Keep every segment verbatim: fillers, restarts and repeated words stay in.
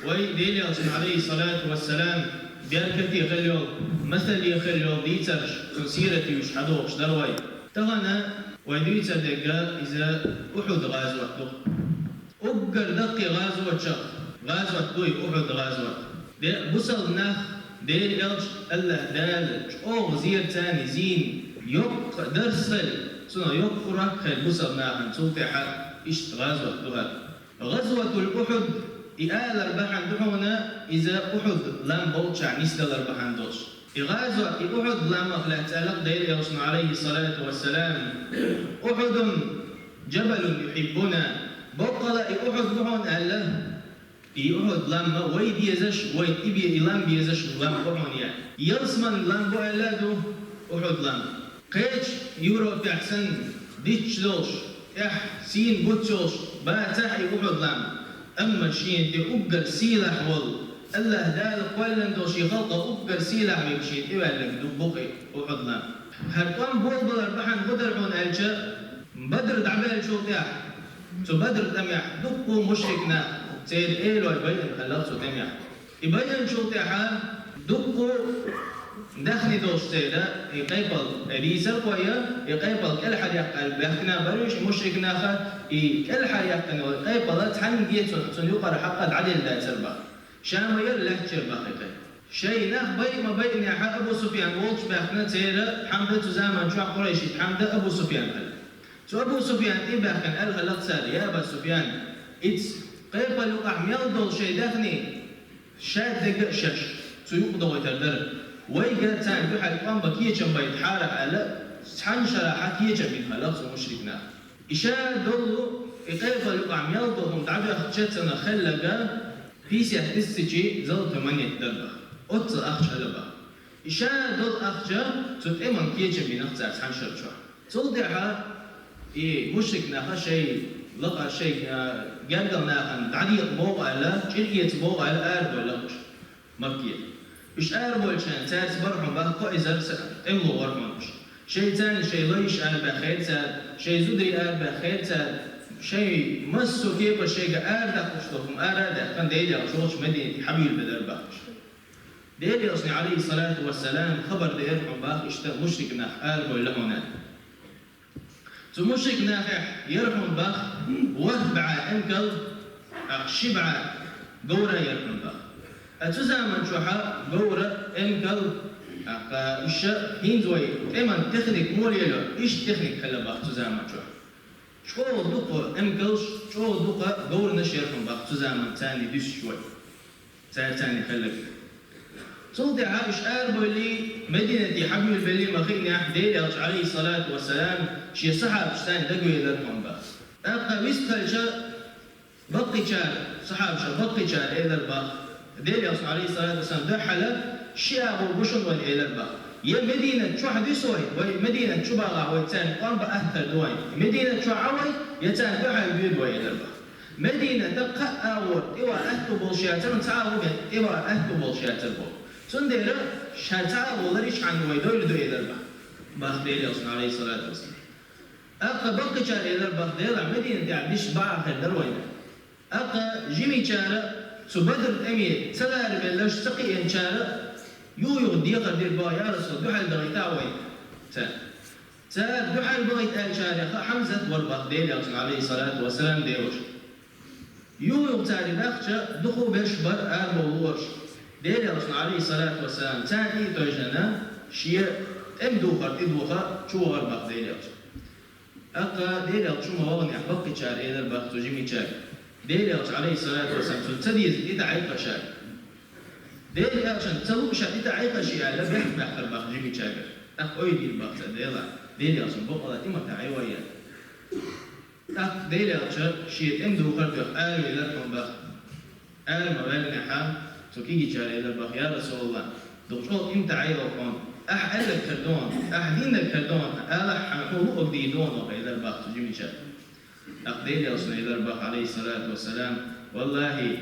Вай Делан Элчан, Ӏалайхи ссалату вассалам, беркате хила йола, масале хила йола дийцарш, цун сират ювш хьадохуш дара вай. Тахана вай дуьйцур дерг иза Ухьуд гӀазот ду. Уггар даккхий гӀазотех гӀазот ду и Ухьуд гӀазот. Де, бусалба нах Делан Элча АллахӀ Дала чӀогӀа зерцани зийна, йоккха дарс хила, цунах йоккха урок хила бусалба нахана, цул тӀаьхьа иштта гӀазот ду хӀара. ГӀазватул Ухьуд и алар бахьана ду хьуна, иза Ухьуд лам болчохь нисдалар бахьана долуш. И гӀазот, и Ухьуд ламах лаьцна аьлла Делан Элчано, Ӏалайхи ссалату вассалам: «Ухьудун джабалун юхьиббуна». Боккъала и Ухьуд бу хьуна аьлла, и Ухьуд лам ма вай дезаш, вай и бе-, и лам безаш лам бу хьуна яхь. Ялсаман лам бу аьлла а ду Ухьуд лам. Кхечу Европехь санна дитча долуш, тӀехь сийна буц йолуш бацахь и Ухьуд лам, амма шена тӀе уггар сийлахь волу, АллахӀ Дала кхоьллина долу шен халкъах уггар сийлахь верг шена тӀеваьлларг ду бу-кх и Ухьуд лам. ХӀара тӀом болабалар бахьана хӀун дара хьуна аьлча, Бадр дӀабаьллачул тӀаьхьа, цу Бадр тӀамехь дуккха мушрик нах, церан элой байина хилла цу тӀамехь. И байинчул тӀаьхьа дуккха даьхни долуш церан и къепал, и дийцар кхойа, и къепал кӀелхьаръяккха аьлла баьхкина бара уьш, и мушрик наха, и кӀелхьаръяьккхина йолу къепала цхьаьнгге а цунна, цунна юкъара хьакъ дӀаделла дацара баха. Ша ма яра лаьттачара баха и къепал. Шайн нах байа ма байинехьа, Абу Суфьян волчу баьхкина церан хьамда, цу заман чохь къурайшийн хьамда Абу Суфьян хилла. Цу Абу Суфьян тӀе баьхкина аьлла хилла цара: «Я Аба Суфьян, иц къепал юкъахь мел долу шайн даьхни, шадерг а шаьш, цу юкъа дохуьйтур дара. Вайга царна дуьхьал тӀом бан кечам байта хьара», аьлла, цхьана шарахь кечам бина хилла цу мушрик наха. И ша долу, и къепал юкъахь мел долу хӀума дӀадоьхкича цунах хилларг пятьдесят тысячи золотой монет дара баха. Оццул ахча хилла баха. И ша долу ахча цу тӀеман кечам бина цара цхьана шара чохь. Цул тӀаьхьа и мушрик наха шайн лакъа, шайн, а, гергал нахана дӀадекъа боху аьлла, чӀир эца боху аьлла, арабевлла уьш Макке. Уьш арабевлча, цаьрца бара хьуна баха кхо эзар са тӀемало вара хьуна уьш. Шайн царна шайн лайш арабаьхкира цара, шайн зударий арабаьхкира цара, шайн массо а кепара шайга арадаккхуш долу хӀума ара а даьккхина, Делан Элча волчу Мединате хьабуьйлабелира баха уьш. Делан Элчане, Ӏалайхи ссалату вассалам, хабар делира хьуна баха иштта мушрик нах арабевлла хьуна. Цу мушрик нахехь яра хьуна баха ворхӀ бӀе эмкал, тӀаккха ши бӀе говра яра хьуна баха. Ткъа цу заман чохь говра, эмкал, тӀаккха уьш хӀинца вай тӀеман техника муха лело, иштта техника хилла баха цу заман чохь. ЧӀогӀа дукха эмкалш, чӀогӀа дукха говранаш яра хьуна баха цу заман царна дуьсуш вай. Цара царна хилларг. Цул тӀаьхьа уьш арабевллий, Мединате хьабуьйлабеллий ма-хиънехь, Делан Элча, Ӏалайхи ссалату вассалам, шен сахьабаш царна дагавелира хьуна баха. ТӀаккха вистхилча, баккхийчара, сахьабаша баккхийчара элира баха, Делан Элчано, Ӏалайхи ссалату вассалам, дуьххьала: «Ши агӀо гу шуна вайна», элира баха. «Я Мединат чохь дуьсу вай, вай Мединат чу багӀахь, вай царна тӀом бан аттар ду вайна. Мединат чохь Ӏа вай, я царна дуьхьал доьду вай», элира баха. Мединатан кхаа агӀор тӀе ван аьтту болуш яцара, цхьа агӀор тӀе ван аьтту болуш яцара боху. Цундела ша цхьа агӀо ларйича хьуна вай дойла ду, элира баха, баха Делан Элчано, Ӏалайхи ссалату вассалам. ТӀаккха баккхийчара элира баха: «Делахь, Мединатехь диш бакъахь хир дара вайна». ТӀаккха жимичара, цу Бадр тӀеме ца ларабелларш, ца кхиъначара юха-юха дехар дира баха: «Я Расулаллах, дуьхьал дахийта вайна». Цара, цара дуьхьал бахийта аьллачарех Хьамзат вара баха Делан Элчан, Ӏалайхи ссалату вассалам, деваша. Юха-юха цара баьхча, дукха берш бара арабовла лоруш. Делан Элчано, Ӏалайхи ссалату вассалам, царна тӀе а тевжина, шен тӀеман духар тӀедуха чу вахара баха Делан Элча. ТӀаккха Делан Элча чу ма-ваханехь, баккхийчара элира баха цу жимичаьрга: «Делан Элча, Ӏалайхи ссалату вассалам, цунна ца деза тӀе тӀе Ӏайкха ша». Делан Элчанна ца лууш тӀе тӀе Ӏайкха ша аьлла, бехк баьккхира баха жимичаьрга. ТӀаккха ойла дира баха цара: «Делан, Делан Элчанна бакъала тӀе ма тӀе Ӏай вай», аьлла. ТӀаккха Делан Элча шен тӀеман духар тоьхна аравелира хьуна баха. Ара ма ваьллинехьа, цу кегийчара элира баха: «Я Расулаллах, дукха чӀогӀа имтахьан йо хьуна, ахь аьлларг хир ду хьуна, ахь динарг хир ду хьуна, алахь, хьуна луъург дийр ду хьуна», элира баха цу жимичара. ТӀаккха Делан Элчано элира баха, Ӏалайхи ссалату вассалам: «Валлахи,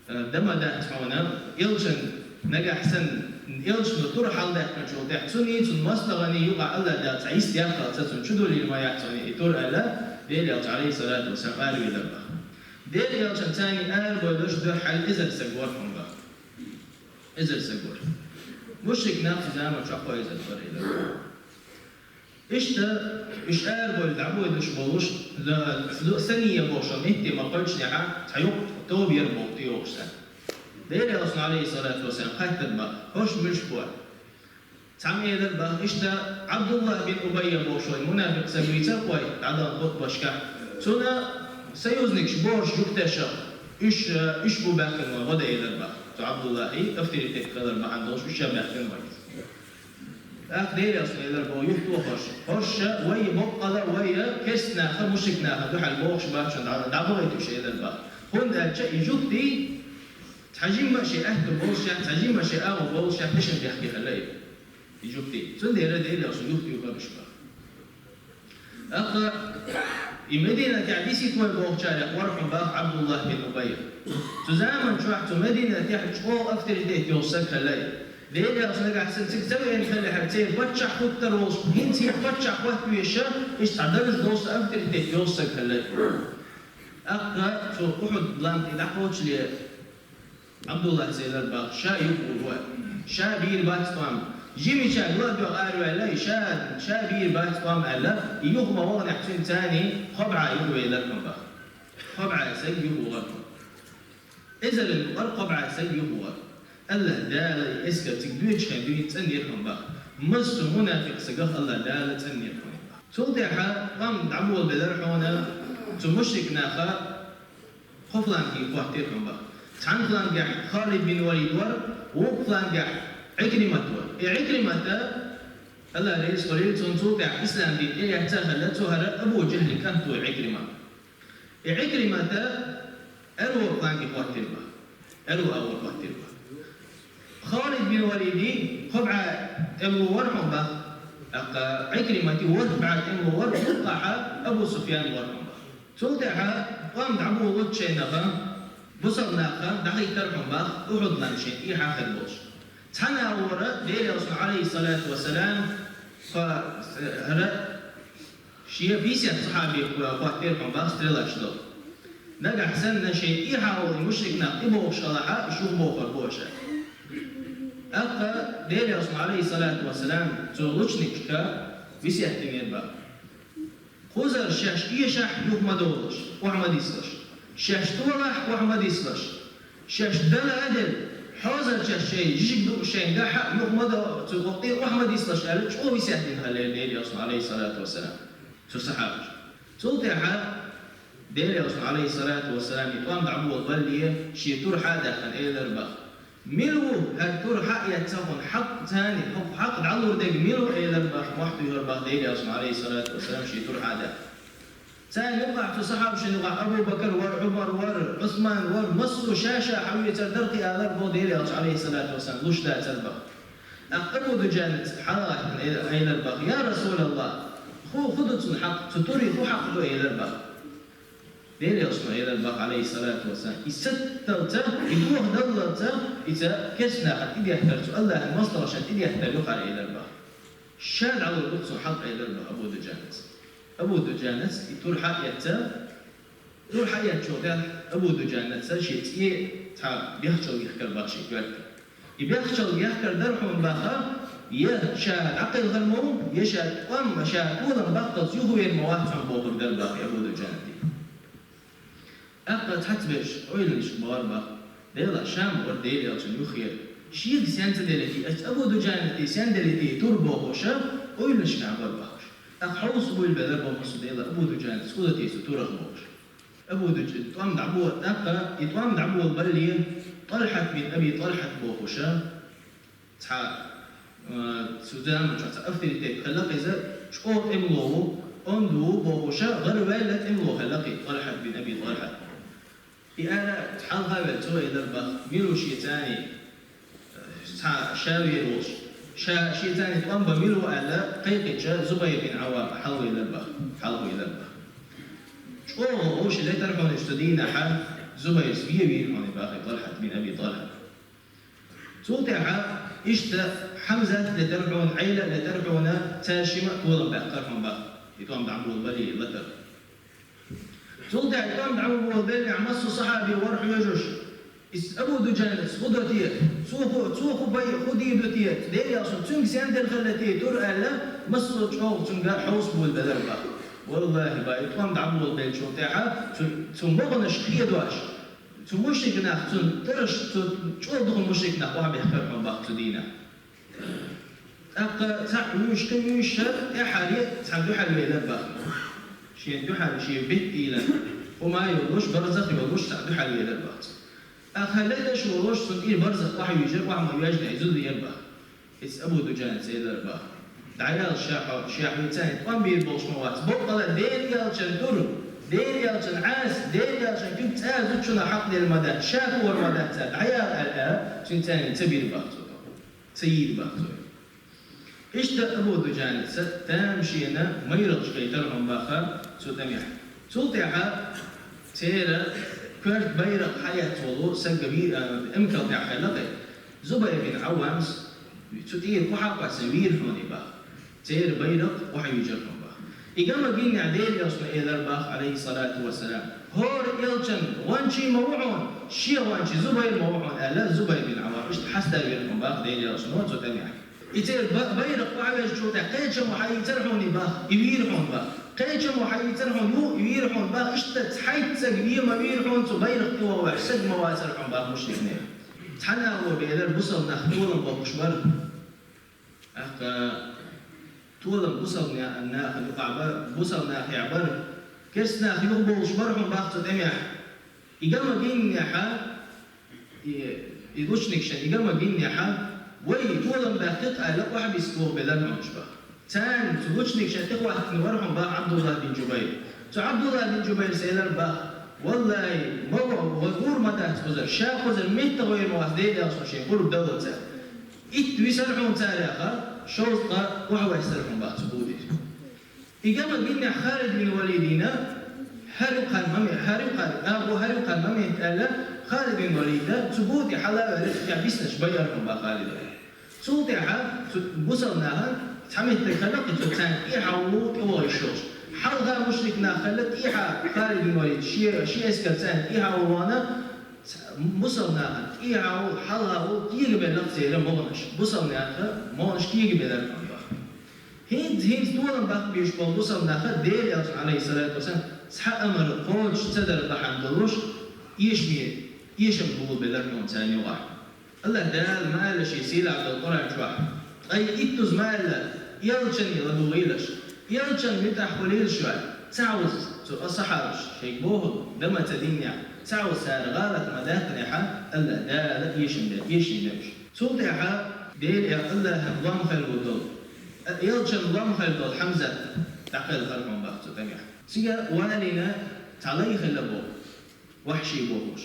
э, дан ма дац хьуна, Элчан нагахь санна, Элчано тур хьалдаьккхинчул тӀаьхьа цунний, цуьнан мостагӀанний юкъахь АллахӀ Дала цхьа йист яккхалца цунна чу дуьллийла ма яц хьуна и тур», аьлла, Делан Элча, Ӏалайхи ссалату вассалам, аравелира баха. Делан элчанца цхьана арабойлаш дуьхьал эзар саг вар хьуна бах. Эзар саг вар. Мушрик нах цу заман чохь кхо эзар вар, элира. Иштта уьш арабойлаш дӀабойлаш болуш, ла-, ла-, Сания бохуш метте ма кхоьллинехь, цхьа юкъ тоба яр боху тӀейогӀуш цара. Делан элчано, Ӏалайхиссалату вассалам, хаьттира бах: «ХӀорш муьлш бу?» Цхьамма элира бах: «Иштта Ӏабдуллахь бин Убайя бохуш вай мунафикъ саг вийцира вай дӀадала хутбашкахь. Цуьнан союзникаш бохуш жуьгташа, уьш, уьш бу баьхкина вай гӀо дан», элира бах. Цу Ӏабдуллахьан авторитет хилар бахьана долуш уьш а баьхкина вай. ТӀаккха Делан элчано элира бах: «Юхатоха хӀорш. ХӀорш вай боккъала, вай керста наха, мушрик наха дуьхьал бохуш бац, дӀа-, дӀабахийта уьш», элира бах. ХӀунда аьлча и жуьгтий цхьа жимма а шен аьтто болушехь, цхьа жимма а шен агӀо болушехь, тешнабехке хилла и, и жуьгтий. Цундела Делан элчано юхатоьхура уьш бах. ТӀаккха и Мединатехь дисийта вай бохучарех вар хьуна бах Ӏабдуллахь бин Убай. Цу заман чохь цу Мединатехь чӀогӀа авторитет йолуш саг хилла и. Делан элчано нагахь санна цига ца веана хиллехьара, церан паччахь хӀуттур волуш, хӀинца хӀинца паччахь хӀотта везаш, иштта цхьа дарж долуш, авторитет йолуш саг хилла и. ТӀаккха цо Ухьуд-лам тӀе дӀакхочуш, Ӏабдуллахьас элира бах: «Ша юха ву вай. Ша бийр бац тӀом. Жимачаьрга ла а доьгӀна араваьлла, ша, ша бийр бац тӀом», аьлла, и юха ма ваханехь, цуьнан цӀарна ХабӀа юхавелира хьуна бах. ХабӀа саг юхавахара хьуна. Эзаран юкъара ХабӀа саг юхавахара. АллахӀ Дала и эскар цига доьдучу хенахь дуьйна цӀанйира хьуна бах. Массо а мунафикъ сагах АллахӀ Дала цӀанйира хьуна бах. Цул тӀаьхьа тӀом дӀаболабелира хьуна цу мушрик наха. Кхо фланге хӀоттийра хьуна бах. Цхьана флангехь Халид бин Валид вара, вукху флангехь Ӏикримат вара. И Ӏикримата, АллахӀ реза хуьлийла цунна, цул тӀаьхьа ислам дин тӀеэцна а хилла, цу хӀара Абу Джахьлин кӀант ву Ӏикрима. И Ӏикримата аьрру фланге хӀоттийра бах. Аьрру агӀор хӀоттийра бах. Халид бин Валиди кхо бӀе тӀемало вара хьуна бах, тӀаккха Ӏикримати ворхӀ бӀе тӀемало вара, вукхахь Абу Суфьян вара хьуна бах. Цул тӀаьхьа тӀом дӀаболалучу шайнаха, бусалба наха дӀахӀиттира хьуна бах Ухьуд-лам шайна тӀехьа хир болуш. Цхьана агӀора Делан элчано, Ӏалайхиссалату вассалам, кхо, хӀара шен пятьдесят сахьаби хӀоттийра хьуна бах стрелаш долу. Нагахь санна шайн тӀехьа волу мушрик нах тӀебогӀуш хилахь, уьш юхабохур бу аша. ТӀаккха Делан элчано, Ӏалайхиссалату вассалам, цу лучникашка весет динера бах. Кхузара шаьш эшахь юха ма долуш, охьа ма дислаш. Шаьш толахь охьа ма дислаш. Шаьш дала а делла, хьозарчаш шайн жижиг ду шайн гахьа юха ма до, цу гӀуллакхе охьа ма дислаш аьлла, чӀогӀа весет дина хиллера Делан элчано, Ӏалайхиссалату вассалам, цу сахьабаша. Цул тӀаьхьа Делан элчано, Ӏалайхиссалату вассалам, и тӀом дӀаболабалале, шен тур хьа а даьккхина, элира бах: «Мила ву хӀара тур хьа а эцна хьуна хьакъ царна, хӀокху хьакъ дӀалур дерг мила ву?» элира бах, мохь туьйхира бах Делан элчано, Ӏалайхиссалату вассалам, шен тур хьа а даьккхина. Царна юкъахь, цу сахьабашна юкъахь Абу Бакр вара, Ӏумар вара, Ӏусман вара, массо а ша-ша хьан вецар даркхе алар бо Делан элчано, Ӏалайхиссалату вассалам, луш дацара бах. ТӀаккха Абу Дуджанаца хьалагӀаьттина элира бах: «Я РасулаллахӀ, хӀун, хӀун ду цуьнан хьакъ, цу туре хӀун хьакъ ду?» элира бах. Делан элчано элира бах, Ӏалайхиссалату вассалам: «И сатталца, и дохадаллалца, иза керста нахана тӀедеттар, цу АллахӀан мостагӀашна тӀедеттар ю хӀара», элира бах. «Ша дӀалур ду цуьнан хьакъ», элира бах Абу Дуджанаца. Абу Дуджанаца и тур хьа а эцна, тур хьа а эцначул тӀаьхьа Абу Дуджанаца шен цӀе цхьа бехчалла йихкира бах шен коьрте. И бехчалла яхкар дара хьуна баха, я ша дӀакхелхар ма ву, я ша тӀом, ша толам баккхалц юхавер ма вац хьуна бохург дара баха Абу Дуджанате. ТӀаккха цхьацца берш ойланашка бахара баха: «Делахь, ша ма вара Делан элчанна юххера. Шега сен ца делийтий, ас Абу Дуджанате сен делийтий тур?» бохуша, ойланашкахь бара баха уьш. ТӀаккха хьовса буйла белира боху массо а: «Делахь, Абу Дуджанате хӀун дан те цу турах?» бохуш. Абу Дуджа-, тӀом дӀабо-, тӀаккха и тӀом дӀаболабалале, ТӀалхьат бин Аби ТӀалхьат бохуша, цхьа, а, цу заманчохь цхьа авторитет хилла иза, чӀогӀа тӀемало ву, онда ву бохуша, гӀараваьлла тӀемало хилла и ТӀалхьат бин Аби ТӀалхьат. И ара хьалха а ваьлла, цо элира баха, мила ву шен цӀарна цхьа ша вер волуш, ша, шен цӀарна тӀом бан мила ву аьлла, кхайкхича, Зубайр бин Ӏаввам хьалавелира баха, хьалавелира баха. ЧӀогӀа вовшийн летара хьуна иштта дийнахьа, Зубайрс вен вийра хьуна баха ТӀалхьат бин Аби ТӀалхьат. Цул тӀаьхьа иштта Хьамзат летара хьуна, Ӏела летара хьуна, цара шима а толам баьккхира хьуна баха, и тӀом дӀаболабалале латар. Цул тӀаьхьа тӀом дӀа ма болабеллехь, массо а сахьаби вар хьоьжуш. Иза Абу Дуджанаца хӀун до те? Цо хӀу, цо хӀу бай, хӀун дийр ду те? Дела ялсмала, цуьнга сен дерхалла те тур аьлла, массо а чӀогӀа цуьнга хьовсаболабелар бах. Валлахьи, бах, и тӀом дӀа ма болабеллачул тӀаьхьа цу, цу могӀанаш кхедош, цу мушрик нах, цунна тӀараш, цу чӀогӀа дукха мушрик нах охьабехкар хьуна бах цу дийнахь. ТӀаккха цхьаъ вуьйш, кхин вуьйш шар, тӀаьххьара цхьа дуьхьал велар бах. Шен дуьхьал, шен беттийлан хӀума йолуш, барзах йолуш цхьаъ дуьхьал велар бах. ТӀаккха ледаш волуш, цунна и барзах охьавуьйжар, охьа ма ваьжнехь, зуда яр бах. Иза Абу Дуджанаца элар бах. ДӀаяла ша хьо, ша хьоьца тӀом бийр болуш ма вац. Боккъала Дела ялчан тур, Дела ялчан Ӏаса, Дела ялчан куьг цӀа зудчунна хьакъ делла ма дац, ша тухур ма дац цара. ДӀаяла аьлла, цуьнан цӀа ца бийр бах цо. Ца йийр бах цо. Иштта Абу Дуджанаца тамашийна майраллаш гайтар хьуна баха цу тӀамехь. Цул тӀаьхьа церан коьрта байракх хьаэцна волу саг вийр, а, эмкал тӀехь хилла кхин. Зубайр бин Ӏаввамс цу тӀера охьа а кхоьссина вийр хьуна бах. Церан байракх охьавуьйжар хьуна бах. И ган ма гиннехь Дела ялсмала элар бах, Ӏалайхиссалату вассалам: «ХӀора элчан гӀончий ма ву хьуна, шен гӀончий Зубайр ма ву хьуна», — аьлла, Зубайр бин Ӏаввам иштта хьастар вира хьуна бах Дела ялсмала цу тӀамехь. И церан ба-, байракх охьаваьжначул тӀаьхьа кхечамо хьаийцар хьуна бах, и вийр хьуна бах. Кхечамо хьаийцар хьуна, ю, и вийр хьуна бах. Иштта цхьайтта саг ве ма вийр хьуна, цу байракх тӀе вахавеш саг ма вацар хьуна бах мушрикнех. Цхьана агӀор бедар бусалба нах толам боккхуш бара. ТӀаккха толам бусалба на-, нахана юкъахь бара, бусалба нахехь бара. Керста нах юхабовлуш бара хьуна бах цу тӀамехь. И ган ма гиннехь, и, и лучникашна и ган ма гиннехь, вай толам баьккхи-кх аьлла, охьабисса тухабелар хьуна уьш бах. Царна цу лучникашна тӀехӀоьттина вара хьуна бах Ӏабдуллахь бин Джубайр. Цу Ӏабдуллахь бин Джубайрс элар бах: «Валлахьи, ма ван, ван гӀур ма дац кхузара, ша кхузара меттах вер ма вац, Дела ялсмала шен къурба даллалца. Итт висар хьуна царех, шовзткъа охьаваьссар хьуна бах цу бутӀера». И ган ма гиннехь Халид бин Валидна хӀара юккъехь ма ме-, хӀара юккъехь, агӀо хӀара юккъехь ма метта аьлла, Халид бин Валида цу бутӀе хьала а ваьлла, цу тӀехь биснарш байар хьуна бах Халида. Цул тӀаьхьа цу бусалба наха цхьа меттиг хилла кхин цу царна тӀехьа волу тӀевогӀуш йолуш. Хьалха мушрик нах хилла тӀехьа Халид бин Валид, шен, шен эскар царна тӀехьа волу вахана, ц-, бусалба нахана тӀехьа волу, хьалха волу кегабелла-кх церан могӀанаш. Бусалба наха могӀанаш кегабелар хьуна бах. ХӀинца, хӀинца толам баккха безаш болу бусалба наха Дела ялсмала, Ӏалайхиссалату вассалам, цхьа амар кхочуш ца дар бахьана долуш, эшаме, эшам гулбелар хьуна царна юкъахь. АллахӀ Дала ма аьлла шен сийлахь долу Къуръан чохь: «Ткъа иттаза ма аьлла, элчанна ладугӀийла аша, элчанна муьтӀахь хуьлийла аша», — аьлла. Ца хьовза цу асхьабаша шайга бохург дан ма ца динехь, ца хьовза цара гӀалат ма даьккхинехь, АллахӀ Дала эшам бе-, эшийна уьш. Цул тӀаьхьа Дела, э, АллахӀан лом хилла волу, элчанан лом хилла волу Хьамзат дӀакхелхира хьуна бах цу тӀамехь. Цига валийна цхьа лай хилла боху, Вахьши бохуш.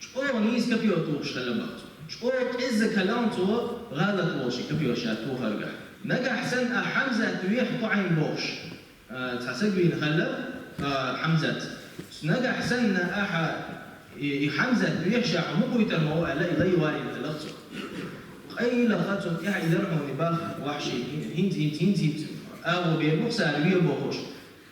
ЧӀогӀа нийса копьё тухуш хилла бах цо. ЧӀогӀа кӀеззиг хилла цо гӀалат волуш и копьё ша тухаргахь. Нагахь санна ахь Хьамзат вехь тоӀийна бохуш, а, цхьа саг вийна хилла, а, Хьамзат. Нагахь санна ахьа и, и Хьамзат вехь ша хьо мукъуьйтар ма ву аьлла, и лай валийна хилла цо. Къайлаха цунна тӀаьхьа и дара хьуна бах Вахьши, хӀинца, хӀинца, хӀинца, хӀинца агӀо бер бу-кх цара ве бохуш.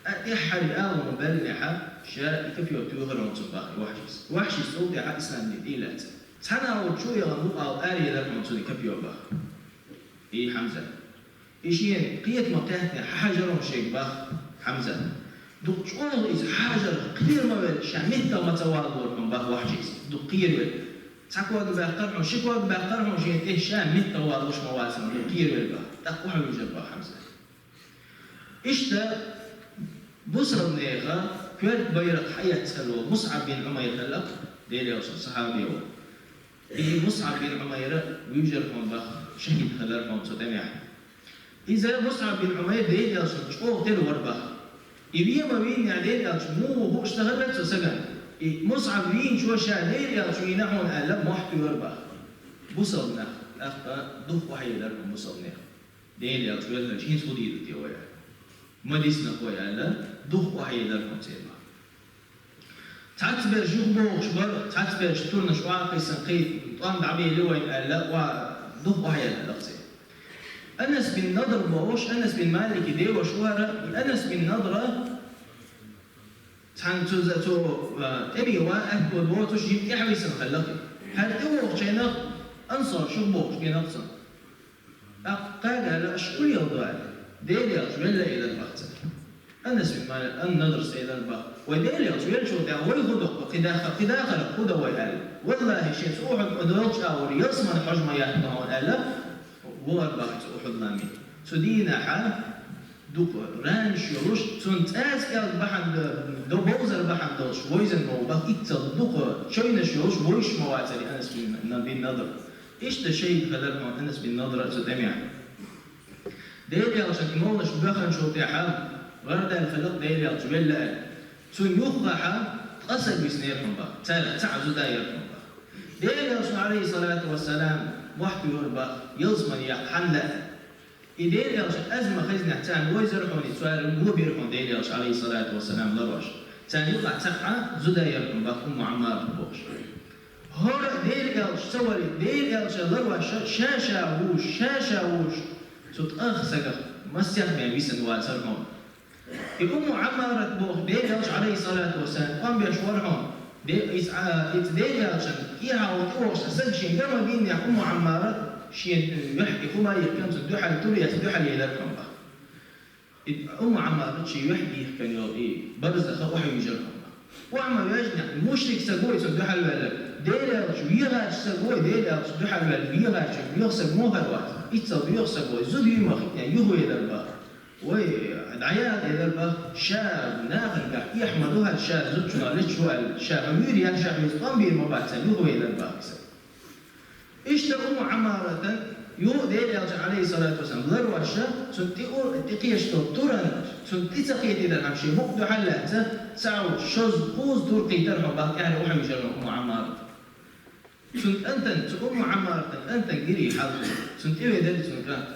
А тӀаьххьара агӀо ма баьллинехь, ша и копьё туьйхира хьуна цунна бах Вахьшис. Вахьшис цул тӀаьхьа ислам дин тӀе а лаьцна. Цхьана агӀор чу а яхана, дукха агӀор араелира хьуна цунна и копьё бах. И Хьамзат. И шена кхета ма-кхеттинехь хьажар хьуна шега бах Хьамзат. Дукха чӀогӀа иза хьажарх кхера ма велла, ша меттах ма ца валалора хьуна бах Вахьшис. Дукха кхеравелла. Цхьа ког баьккхира хьуна, ши ког баьккхира хьуна шена тӀе, ша меттах валалуш ма вацара, дукха кхеравелла бах. ТӀаккха охьавуьйжира бах Хьамзат. Иштта бусалба нехан коьрта байракх хьаэцна хилла волу МусӀаб бин Ӏумайр хилла-кх, Дела ялсмала сахьаби ву. И МусӀаб бин Ӏумайр вуьйжира хьуна бах, шахӀид хилира хьуна цу тӀамехь. Иза МусӀаб бин Ӏумайр Дела ялсмала чӀогӀа тера вара бах. И ве ма вийнехь Дела ялсмала муха хууш ца хилла цу сагана. И МусӀаб вийначо ша Дела ялсмала вийна хьуна аьлла, мохь туьйхира бах. Бусалба нах тӀаккха дукха охьаелира хьуна бусалба нех. Дела ялсмала веллачу хӀинца хӀун дийр ду те вай аьлла. Ма дисна вай аьлла, дукха охьаелира хьуна церан бах. Цхьацца берш юхабогӀуш бара, цхьацца берш турнаш охьакхиссина кхин тӀом дӀабели вайна аьлла, ва-, дукха охьаелира церан. Анас бин Надр бохуш, Анас бин Малика деваша вара, Анас бин Надра Цхьана цу, цу, а, тӀеме ван аьтто доцуш жима тӀехьависина хилла-кх. ХӀара тӀевогӀучу хенахь ансар шух бохуш гина-кх цунна. ТӀаккха кхаьрга аьлла, аша хӀун леладо аьлла. Делан элча велла элира бах цара. Анас бин Малик ан-Надрас элира бах. Вай Делан элча веллачул тӀаьхьа вай хӀун до-кх, кхин даха, кхин дахарх хӀун до вай аьлла. Валлахьи, шен цу Ухьуд-, Ухьуд-лам чӀагӀвар ялсамане хьожа ма яц хьуна аьлла, вахара бах цу Ухьуд-ламе. Цу дийнахьа дукха ранаш йолуш, цунна цӀаьзкъелла бахьана, до-, бовзар бахьана долуш вевзина ву бах, иццал дукха чевнаш йолуш вевзаш ма вацара Анас бин, бин Надр. Иштта шахӀид хилира хьуна Анас бин Надр цу тӀемехь. Делан элчанна и молланаш боьхначул тӀаьхьа, гӀарадаьлла хилла-кх Делан элча велла аьлла. Цунна юххехь ткъа стаг виснера хьуна бах, цаьргахь цхьаъ зуда яра хьуна бах. Делан элчано, Ӏалайхи ссалату вассалам, мохь туьйхира бах, ялсамане яккха хьанна лаьа. И Делан элчанна аз ма хезнехь, царна вевзара хьуна, и цара го бира хьуна Делан элча, Ӏалайхи ссалату вассалам, ларвеш. Царна юкъахь цхьаъ зуда яра хьуна бах, Умму Ӏаммарат бохуш. ХӀора а Делан элча ца валийта, Делан элча ларвеш ша-ша вуьйш, ша-ша вуьйш, цу ткъех стагах массех бен висина вацара хьуна. И Умму Ӏаммарат боху Делан элча, Ӏалайхи ссалату вассалам, тӀом беш вара хьуна. Де-, иза, а, иза Делан элчанна тӀехьа ву тӀевогӀуш стаг шен ган ма бинехь, Умму Ӏаммарат шен, э, юьхь и хӀума йихкина, цунна дуьхьал тур яц, дуьхьал елира хьуна бах. И Умму Ӏаммарат шен юьхь дихкина йолу и барзаха охьавуьйжира хьуна бах. Охьа ма ваьжнехь, мушрик стаг ву и цунна дуьхьал ваьлларг. Делан элча вехачу стаг ву и, Делан элча дуьхьал ваьлла вехачу, веха стаг муха вара вац? Иццал веха стаг ву, зуда вуй ма хиъна, юхавелира бах. Вай, дӀаяла элира бах, ша нахана гахь эхь ма ду хӀара, ша зудчунах леташ ву аьлла, ша хьо вуьйр яц, ша хьоьца тӀом бийр ма бац аьлла, юхавелира бах иза. Иштта Умму Ӏаммаратан юкъа Делан элча, Ӏалайхи ссалату вассалам, ларвеш, цунна тӀе у-, тӀекхеча долу туран, цунна тӀе ца кхетийдара хьама шен букъ дуьхьал лаьцна, цхьа а шозза, кхузза тур кхийтира хьуна бах, тӀаьхьа охьавуьйжира Умму Ӏаммарат. Цуьнан кӀантана, цу Умму Ӏаммаратан кӀантана гира и хьал. Цунна тӀевеара цуьнан кӀант.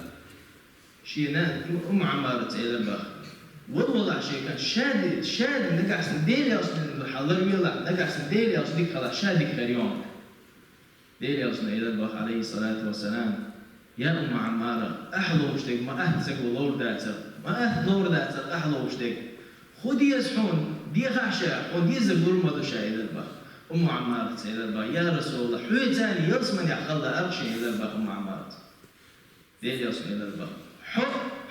Шен нана Умму Ӏаммарат элира бах. Вала валахь шен кӀант, ша де, ша де нагахь санна Делан элчанна хьан ларвелахь, нагахь санна Делан элча дика хилахь, ша дика хир ю хьуна. Делан элчано элира бах, Ӏалайхи ссалату вассалам: «Я Умму Ӏаммара, ахь ловш дерг ма атта стага ловр дацара, ма атта ловр дацара ахь ловш дерг. ХӀун деза хьуна, дехахь ша, хьуна дезарг лур ма ду ша», — элира бах. Умму Ӏаммарат элира бах: «Я Расулаллах, хьоьца ялсаманехь хала лаьара шена», — элира бах Умму Ӏаммарат. Делан элчано элира бах: «Хьо,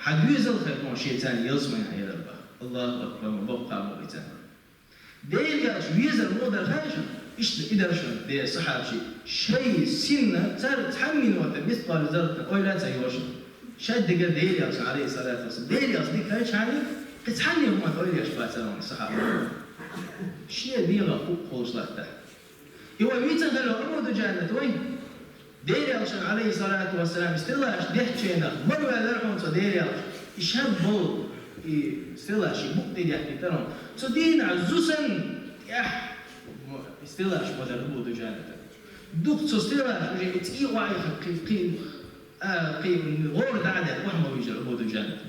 хьан доьзал хир хьуна шеца ялсаманехь», — элира бах. Аллаху акбар, ма боккха бу и царна. Делан элча везар муха дара хаьий шуна? Иштта и дара шуна, де сахьабаши, шайн синна цара цхьана минота мискъал зарратан ойла а ца йо шуна. Шадерриг Делан элча, Ӏалайхи ссалату вассалам, Делан элча дика хилча хьуна, кхин цхьанне хӀуманна ойла еш бацара хьуна сахьаба. Шен дегӀах хӀуъа хуьлуш латтахь. И вай вийцина хилла Абу Дуджанат вай. Делан элчанан, Ӏалайхи ссалату вассалам, стеллаш дехначу хенахь, мара ваьллара хьуна цо Делан элча. И шаб болу, и стеллаш и букъ тӀе дехкийтара хьуна. Цу дийнахь зу санна тӀехь и стеллаш ма дара Абу Дуджаната. Дукха цу стеллаш уже и цӀий охьаихна кхин, кхин, а, кхин гӀора дӀа а даьлла, охьа ма вуьйжира Абу Дуджаната.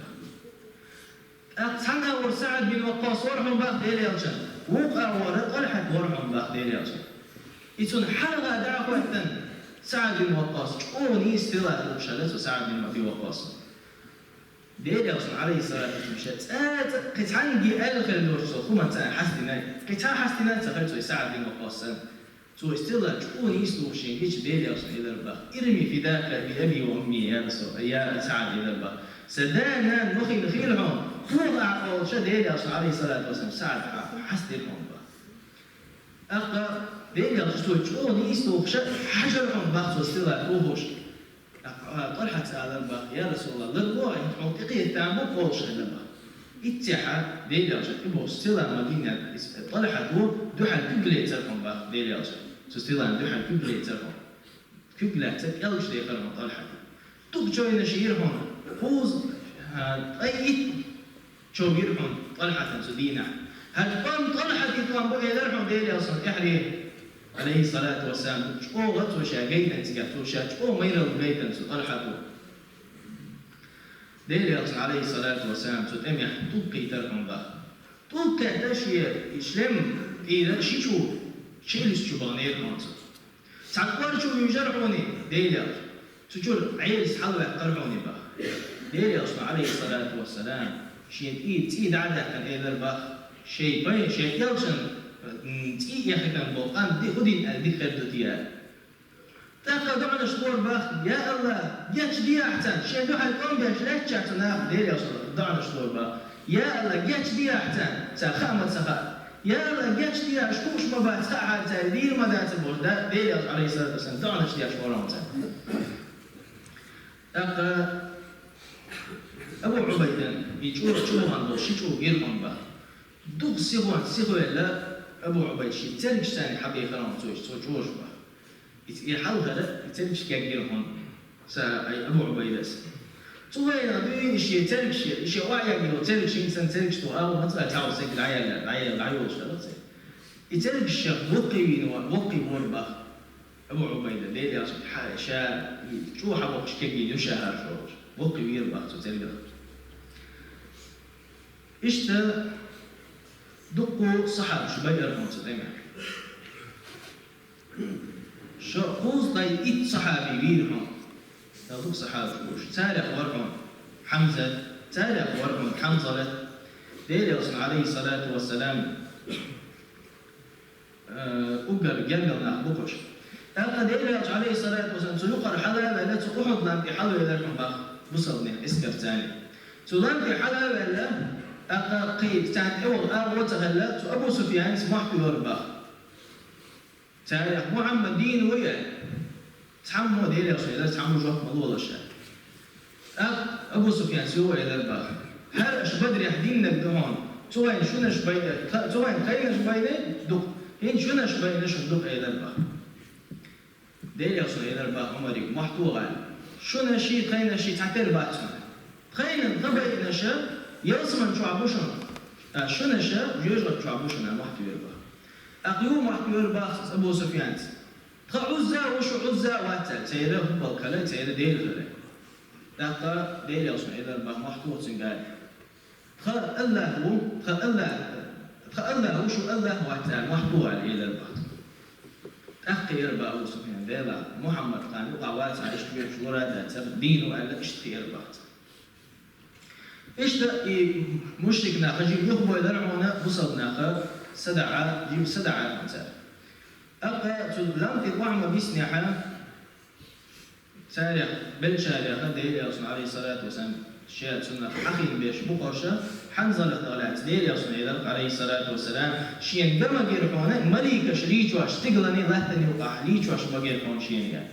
ТӀаккха цхьана агӀор СаӀд бин Ваккъас вара хьуна бах Делан элчанна, вукху агӀора ТӀалхьат вара хьуна бах Делан элчанна. И цунна хьалха дӀа а хӀоьттина, СаӀд бин Ваккъас чӀогӀа нийса стелла тухуш хилла цу СаӀд бин Аби Ваккъаса. Делан элчано, Ӏалайхи ссалату вассалам, ша цкъа а кхин цхьаьнгге аьлла хир долуш цо хӀуманца хьаьстина, кхин цхьа а хьаьстина ца хир цо и СаӀд бин Ваккъаса. Цо и стелла чӀогӀа нийса тухуш хилча, Делан элчано элира бах: «Ирми фидака би аби ва умми, я Расул, я СаӀд», — элира бах. «Сан да-нана мохийна хийла хьуна, тоха ахь», — олуш Делан элчано, Ӏалайхи ссалату вассалам, СаӀд хьа-, хьастира хьуна бах. ТӀаккха Делан элча цо чӀогӀа нийса тухуш хьажара хьуна бах цо стелла тухуш. ТӀаккха ТӀалхьата элира бах: «Я Расулаллах, ларло ахь, хьуна тӀекхетта бу», — олуш хилла бах. Иццехьа Делан элча тӀебогӀуш стелла ма бинехь, иза ТӀалхьат ву, дуьхьал куьг лецира хьуна бах Делан элча. Цу стеллана дуьхьал куьг лецира хьуна. Куьг лаьцна кӀелгаш дехира хьуна ТӀалхьата. Дукха чевнаш йира хьуна, кхузза, а, ткъе итт чов йира хьуна ТӀалхьатана цу дийнахь. ХӀара тӀом ТӀалхьатан тӀом бу элира хьуна Делан элчано тӀаьхьарий, Ӏалайхи ссалату вассалам, чӀогӀа цо ша гайтина цигахь, цо ша чӀогӀа майралла гайтина цу ТӀалхьата. Делан элчано, Ӏалайхи ссалату вассалам, цу тӀемехь тӀулг кхийтира хьуна бах. ТӀулг кхетта шен и шлем тӀера ши чу, ши илис чу баханера хьуна цо. Цхьана кӀор чу вуьйжира хьуна Делан элча. Цу чуьра Ӏелас хьалаваьккхира хьуна бах. Делан элчано, Ӏалайхи ссалату вассалам, шен тӀера цӀий дӀа а даьккхина элира бах: Шайн пай, шайн элчан, м, цӀий яхийтина болу къам ди хӀун дина аьлла дика хир ду те аьлла. ТӀаккха доӀанаш лору бах: «Я АллахӀ, гечдехьа царна, шен дуьхьал тӀом беш лаьттачаьрца наха», Делан Элчано доӀанаш лору бах. «Я АллахӀ, гечдехьа царна, царна хаа ма ца хаьа. Я АллахӀ, гечдехьа, уьш хууш ма бац, хаа хьара цаьрга дийр ма дац бохуш», да-, Делан Элчано, Ӏалайхиссалату вассалам, доӀанаш деш вара хьуна царна. ТӀаккха Абу Ӏубайдан и чӀогӀа чӀогӀа болу ши чӀогӀа гира хьуна бах. Дукха сихонца сихвелла Абу Ӏубайда шен цергаш царна хьабехира хьуна цо, цо чӀожуш бах. Иза и хьал хилла, и цергаш кегира хьуна са-, ай, Абу Ӏубайдас. Цу вайна дуьйна и шен цергаш, и шен охьаегна йолу цергаш, хӀинца сан цергаш ду, агӀо ма ца, цхьа стаг дӀаяьлла, дӀаяьлла, дӀайолуш хилла церг. И цергаш шех воккхий вийна, воккхий вора бах. Абу Ӏубайда, Делан Элчанна хьа-, ша и чӀогӀа хьабоккхуш кегийна ю ша хӀара шолгӀачу. Воккхий вера бах цу цергах. Иштта дуккха сахьабаш байъара хьуна цу тӀемехь. Шо кхузткъе итт сахьаби вийра хьуна. Ша дукха сахьабаш бу уьш. Царех вара хьуна Хьамзат, царех вара хьуна Хьанзалат. Делан Элчанан, Ӏалайхиссалату вассалам, э, уггар гергара нах бу уьш. ТӀаккха Делан Элча, Ӏалайхиссалату вассалам, цу юкъара хьала а ваьлла, цу Ухьуд лам тӀе хьала а велира хьуна бах бусалба нехан эскарца. Цу лам тӀе хьала а ваьлла, тӀаккха кхин царна тӀевогӀу агӀо ца хилла, цу Абу Суфьяна мохь туьйхира бах. Царех Мухьаммад дийна ву аьлла. Цхьаммо, Делан Элчано элира, цхьаммо жоп ма лолаш аьлла. ТӀаккха Абу Суфьяна юха элира бах: «ХӀара аша Бадрехь диннарг ду хьуна. Цу вайн шунаш байъа, тха-, цу вайн кхайнаш байъина дукха. ХӀинца шунаш байъина шуна дукха», элира бах. Делан Элчано элира бах Ӏумаре: «Мохь тоха аьлла. Шунашший, тхайнашший цхьатера бац хьуна. Тхайна, тхан байъинаш ялсаман чохь бу шуна, а шунаш жоьжахати чохь бу шуна», мохь туьйхира бах. ТӀаккха юха мохь туьйхира бах Абу Суфьяна: «Тхан Ӏузза а ву шу, Ӏузза а вац», аьлла, церан хӀуббалг хилла, церан дела хилла. ТӀаккха Делан Элчано элира бах: «Мохь тоха цуьнга», аьлла. «Тхан АллахӀ ву, тхан АллахӀ, тхан АллахӀ ву шу, АллахӀ вац», аьлла, мохь тоха аьлла элира бах. ТӀаккха кхиира бах Абу Суфьяна: «Делахь, Мухьаммад кхана юкъахь вацахь, иштта вехаш лур а дац, дийна ву», аьлла, иштта кхиира бах цо. Иштта и мушрик нах хажийра юхабойла хьуна бусалба нах, садаӀа, жима садаӀа хьуна цара. ТӀаккха цу лам тӀе Мухьаммад йиснехь, царех беллачарех Делан Элчано, Ӏалайхиссалату вассалам, шен цунах хьахийна берш бу хӀорш, Хьанзалатах лаьцна Делан Элчано элира, Ӏалайхиссалату вассалам, шена ган ма гира хьуна маликаш лийчош, стигалан латтан юкъахь лийчош ма гира хьуна шена ган.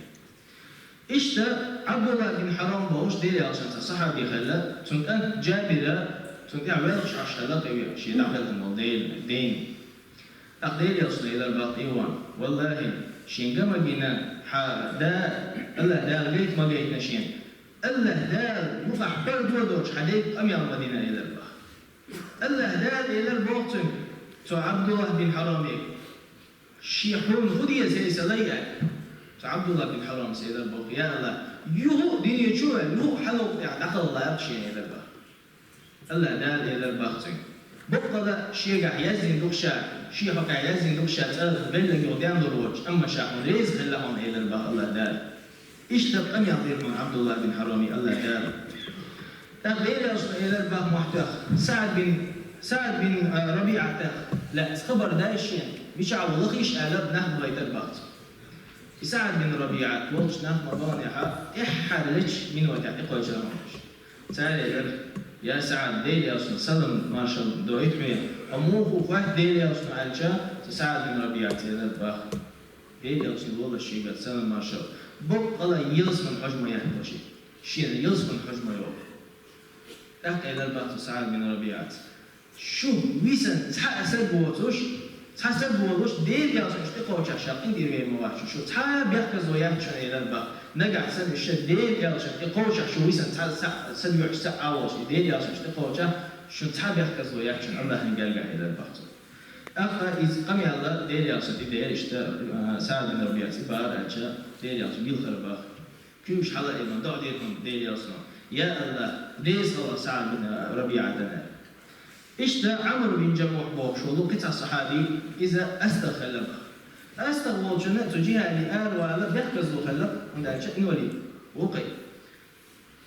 Иштта Ӏабдулла бин Хьарам бохуш Делан Элчанан цхьа сахьаби хилла, цуьнан кӀант Джабира, цунна тӀехь воьлхуш Ӏаш хилла къеве, шен дӀахӀоьттина волу ден-, ден. ТӀаккха Делан Элчано элира бах тӀе а вахана: «ВаллахӀи, шена ган ма гина хьан да, АллахӀ Дала гайта ма гайтина шена. АллахӀ Дала юкъахь пардо доцуш хьан дайта къамел ма дина», элира бах. АллахӀ Дала элира боху цуьнга, цу Ӏабдулла бин Хьараме: «Шен хьуна хӀун деза, хӀей сан лай?» аьлла. Цу Ӏабдулла бин Хьараме элира боху: «Я АллахӀ, юха а дуьне чу а, юха а хьалха тӀехь дӀакхалла лаьа шена», элира бах. АллахӀ Дала элира бах цуьнга: «Баккъала шегахь яздина ду-кх ша, шен хьокъехь яздина ду-кх ша цӀа белларг юха денлур воцуш, амма ша хьуна реза хилла хьуна», элира бах АллахӀ Дала. Иштта къамел дира хьуна Ӏабдулла бин Хьараме АллахӀ Дала. ТӀаккха Делан Элчано элира бах мохь тоьхна СаӀд бин, СаӀд бин, а, РабиӀатах лаьцна хабар дай шена, мичахь ву лахийша аьлла, нах гайтира бах цо. И СаӀд бин РабиӀат волчу нах ма-баханехь, тӀаьххьарлечу минотехь тӀекхочура хьуна уьш. Цара элира: «Я СаӀд, Делан Элчано салам маршалла доуьйту хьоьга, хьо муха ву хоьтту Делан Элчано?» аьлча, цу СаӀд бин РабиӀата элира бах: «Делан Элчано воллуш шегара салам маршалла. Баккъала ялсаман хьожа ма яц шена. Шена ялсаман хьожа ма йогӀу». ТӀаккха элира бах цу СаӀд бин РабиӀата: «Шу висина цхьа а саг воцуш, цхьа саг волуш, Делан Элчанна тӀекхочуш ша къинтӀера вер ма вац шу. Шу цхьа а бехказло яц шуна», элира бах. «Нагахь санна шу Делан Элчанна тӀекхочуш шу висина цхьа, цхьа а саг воцуш, цхьа а волуш, Делан Элчанна тӀекхочуш, шу цхьа а бехказло яц шуна АллахӀан гергахь», элира бах цо. ТӀаккха иза къамел Делан Элчано тӀедеара иштта, а, СаӀд бин РабиӀата и бахара аьлча, Делан Элчано вилхира бах. Куьйгаш хьала а йиллина, доӀа дира хьуна Делан Элчано: «Я АллахӀ, реза хила СаӀд бин РабиӀатана». Иштта Ӏамр бин Джамухь бохуш волу кхин цхьа сахьаби, иза астагӀа хилла бах. АстагӀа волчунна цу джихӀаде аравала бехказло хилла, хӀунда аьлча инвалид ву кхин.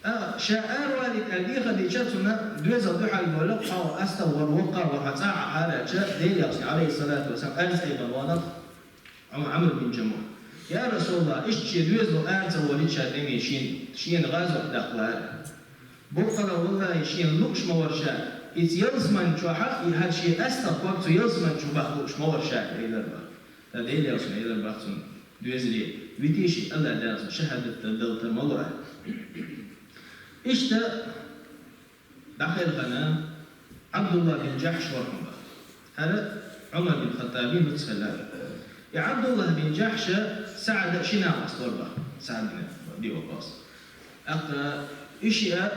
А, Ша аравалийта аьлла дехар дича, цунна доьзал дуьхьал волу хьо астагӀа вара, воккха вара, хьо цӀахь Ӏахьарча, Делан Элчано, Ӏалайхиссалату вассалам, аьрца айбина вахана Ӏамр бин Джамухь: «Я Расулаллах, иштта шен доьзало ара ца волуьйту ша тӀаме, шен, шена гӀазот даккха лаьара. Боккъала, валлахӀи, шена лууш ма вара ша, иза ялсамани чохь а, и хӀара шен астагӀа ког цу ялсамани чу баккха лууш ма вара ша», — элира бах. Ткъа Делан Элчано элира бах цунна, доьзале: «Витий шиъ, АллахӀ Дала цунна шахӀадат дала тарло». Иштта дӀахаьрхина, Ӏабдуллах бин Джахьш вара хьуна бах. ХӀара Ӏумар бин Хаттабан нуц хилла. И Ӏабдуллах бин Джахьша СаӀда ши накъост вара бах. СаӀд бин Аби Ваккъас. ТӀаккха и шиъ,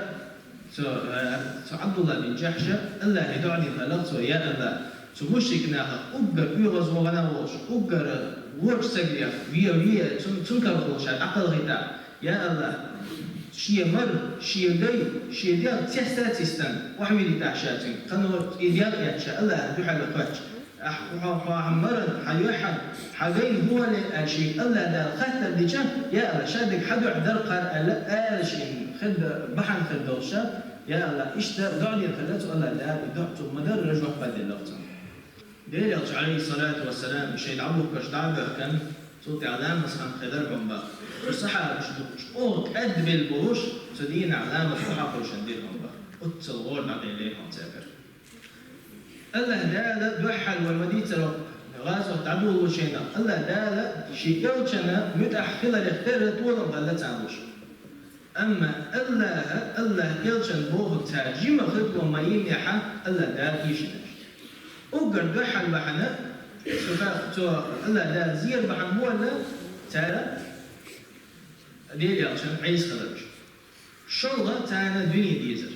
цо, э, цо Ӏабдуллах бин Джахьша АллахӀе доӀа дина хиллера цо: «Я АллахӀ, цу мушрик нахах уггар оьгӀазвахана волуш, уггар вочу стагах ве, ве, цун, цун карахула ша дӀакхалхийтахь, я АллахӀ, шен мар, шен гай, шен дегӀ цецдац йистина, охьавиллийтахь ша цуьнга. Кхана и дегӀ эцча, АллахӀана дуьхьал кхоьттуш, ахь хьо, хьо, хьан маран, хьан юьхьан, хьан гайна хӀун вале аьлла шега АллахӀ Дала хаттар дича, я АллахӀ, ша дерг хьан дуьхьа дара кхара», — аьлла, ала шена хир д-, бахьана хир долуш ша, я АллахӀ, иштта доӀа дина хилла цо, АллахӀ Дала и доӀа цо ма-дарра жоп деллера цунна. Делан Элча, Ӏалайхиссалату вассалам, шайн дӀабухкуш дӀа а боьхкина, цул тӀаьхьа ламаз хан хилира хьуна бах. Цу сахьабаш дукха чӀогӀа кӀадбелла болуш, цу дийнахь ламаз охьа а кхоьссина дира хьуна бах. Оццул гӀора дӀаделира хьуна цаьргара. АллахӀ Дала дуьхьал вара ма дийццара гӀазот дӀадолалучу хенахь, АллахӀ Дала шен Элчанна муьтӀахь хиларех терра толам хилла царна луш. Амма АллахӀа, АллахӀ Элчанна бохург цара жима хилла ма йинехьа, АллахӀ Дала ийшина. Уггар дуьхьал бахьана, цу ха-, цо АллахӀ Дала зер бахьана бу аьлла, цара Делан Элчанна Ӏеса хиларш. ШолгӀа царна дуьне дезар.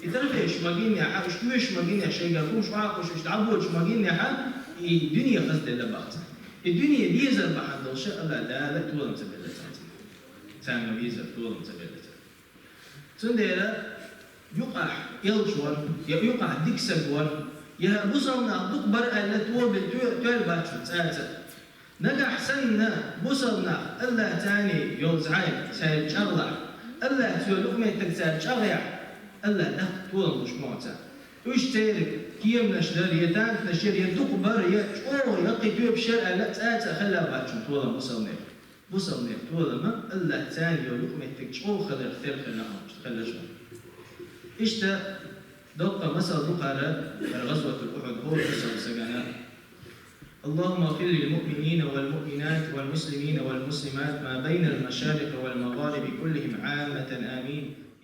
И трофейш ма гинехьа, уьш тоьшуш ма гинехьа, шайгара хӀумаш охьакхуьссуш, уьш дӀабоьдуш ма гинехьа, и дуьне хазделла бах царна. И дуьне дезар бахьана долуш АллахӀ Дала толам ца белла царна. Царна везар толам ца белла царна. Цундела юкъахь элча вара, я юкъахь дика стаг вара, я бусалба нах дукха бара аьлла, тоба то-, тоьлла бац цуьнан цӀаца. Нагахь санна бусалба нах АллахӀ царна йолу зӀе, цаьрга чӀагӀлахь, АллахӀа цо юкъаметтиг цаьрга чӀагӀъяхь, АллахӀ даккха толам луш ма ву царна. Уьш церан кеманаш дара, я танканаш яра, я дукха бара, я чӀогӀа, я кхин тоьпаш яра аьлла, цӀаца хилла бац цуьнан толам бусалба нехан. Бусалба нехан толам АллахӀа царна йолу юкъаметтиг чӀогӀа хиларх тера хилла хьуна, хилла хьуна. Иштта доккха масал ду кхара, хӀара гӀазватул Ухьуд хӀора масал сагана. اللهم اغفر للمؤمنين والمؤمنات والمسلمين والمسلمات ما بين المشارق والمغارب كلهم عامة آمين.